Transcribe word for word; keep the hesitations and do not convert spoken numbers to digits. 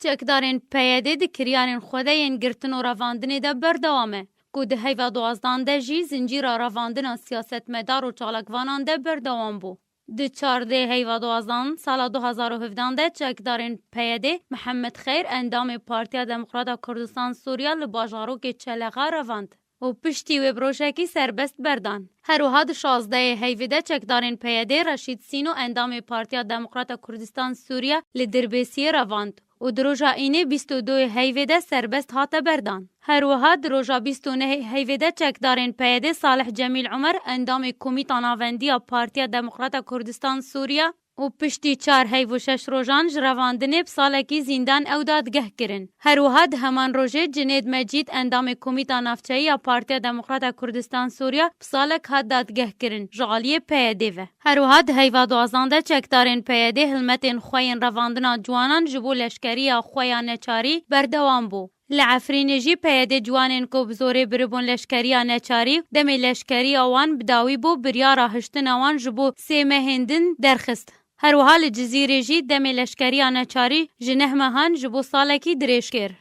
Çekdarên P Y D di kiryarên xwe de yên girtin û revandinê de berdewam e, ku di heyva duwazdan de jî zincîra revandina siyasetmedar û çalakvanan de berdewam bû. Di çardê heyva duwazdan sala du hazar û hevdan de çekdarên P Y D Mihemed Xeyr, endamê Partiya Demokrata Kurdistan Sûriya, li bajarokê Çelexa revand û piştî wê bi rojekî serbest berdan. Her wiha di şazdehê heyvê de çekdarên P Y D Reşîd Sîno, endamê Partiya Demokrata Kurdistan Sûriya, li Dirbêsiyê revand û di roja înê bîst û duyê heyvê de serbest hate berdan. Her wiha di roja bîst û nehê heyvê de çekdarên P Y D Salih Cemîl Umer, endamê Komîta Navendiya Partiya Demokrata Kurdistan Sûriya, û piştî çar heyv û şeş rojan ji revandinê bi salekî zîndan ew dadgeh kirin. Her wiha di heman rojê Cinêd Mecîd, endamê Komîta Navçeyî ya Partiya Demokrata Kurdistan Sûriya, bi salek hat dadgeh kirin ji aliyê P Y D ve. Her wiha di heyva duwazdan de çekdarên P Y D hilmetên xwe yên revandina ciwanan ji bo leşkeriya xwe ya neçarî berdewam bû. Li Efrînê jî P Y D ciwanên ku bi zorê biribûn leşkeriya neçarî, demê leşkeriya wan bi dawî bû, biryara hiştina wan ji bo sê mehên din derxist. Her wiha li Cizîrê jî demê leşkeriya neçarî ji neh mehan ji bo salekî dirêj kir.